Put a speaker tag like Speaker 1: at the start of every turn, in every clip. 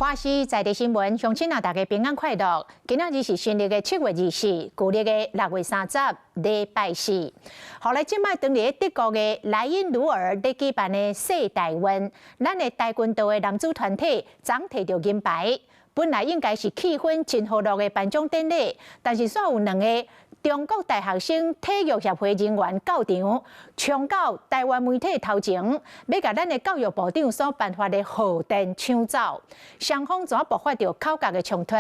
Speaker 1: 華視在地新聞，鄉親啊，大家平安快樂。今仔日是新曆的7月24，舊曆的6月30，禮拜四。予來這擺當佇德國的萊茵魯爾咧舉辦的世大運，咱的跆拳道的男子團體昨提著銀牌。本來應該是氣氛真和樂的頒獎典禮，但是煞有兩个中國大學生體育協會人員到場，衝到台灣媒體頭前，欲共咱的教育部長所頒發的賀電搶走，雙方怎爆發著口角的衝突？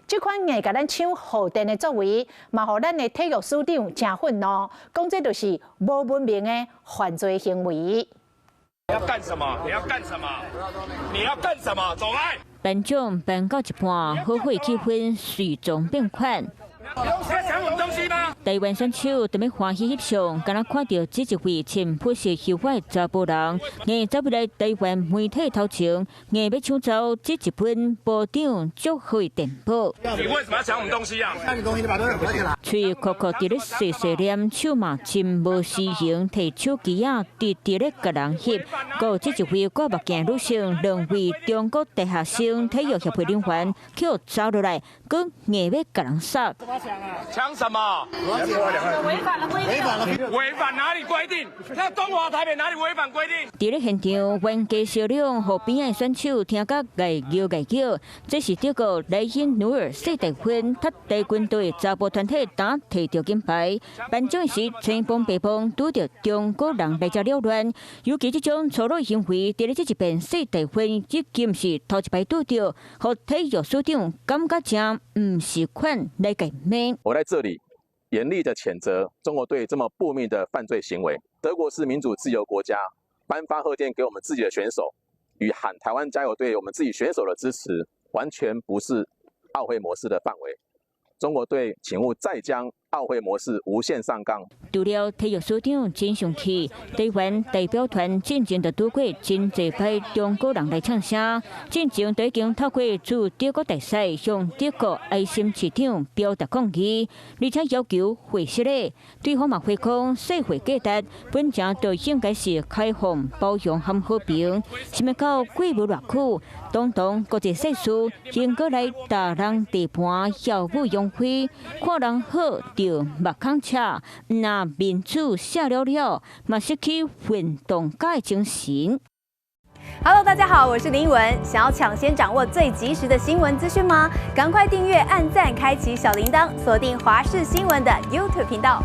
Speaker 1: 這款硬共咱搶賀電的作為，嘛予咱的體育署長誠憤怒，講這就是無文明的犯罪行為。
Speaker 2: 你要幹什麼？你要幹什麼？你要幹什麼？走開！
Speaker 3: 頒獎頒到一半，好會氣氛隨眾變款。台灣選手踮咧歡喜翕相，敢若看著這一位穿膚色秀髮的查埔人，硬走入來台灣媒體頭前，硬欲搶走這一份部長祝賀電報。
Speaker 2: 你為什麼要搶我們東西啊？
Speaker 4: 搶你東西，你把東西還起來。
Speaker 3: 喙摳摳佇咧細細念，手嘛真無私情，提手機仔直直咧共人翕。閣這一位掛目鏡女性，兩位中國大學生體育協會人員去予走落來，閣硬欲共人殺。
Speaker 2: 搶什麼？
Speaker 4: 違反了規定。
Speaker 2: 違反哪裡規定？那中華台北哪裡違反規定？
Speaker 3: 佇咧現場，冤家相兩，予邊仔選手聽甲礙叫礙叫。這是德國萊茵努爾世大運，踢跆拳道查埔團體昨提著金牌。頒獎時，青幫白幫拄著中國人來遮擾亂。尤其這種粗魯行為，佇咧這一遍世大運已經是頭一擺拄著，予體育署長感覺誠毋是款來共罵。
Speaker 5: 我在這裡嚴厲的譴責中國隊這麼不明的犯罪行為。德國是民主自由國家，頒發賀電給我們自己的選手，與喊台灣加油對我們自己選手的支持，完全不是奧會模式的範圍。中國隊請勿再將奧會模式無限上綱。
Speaker 3: 除了體育署長真生氣，台灣代表團進前就拄過真濟擺中國人來嗆聲，進前就已經透過駐德國大使向德國愛心市長表達抗議，而且要求會失禮。對方嘛回講社會價值本來就應該是開放、包容和和平，想欲到過無偌久，堂堂國際賽事，應該來達人地盤，耀武揚威，看人好就目孔赤，毋若面子寫了了，嘛失去運動家的精神。
Speaker 6: Hello，大家好，我是林文。想要搶先掌握最及時的新聞資訊嗎？趕快訂閱、按讚、開啟小鈴鐺，鎖定華視新聞的 YouTube 頻道。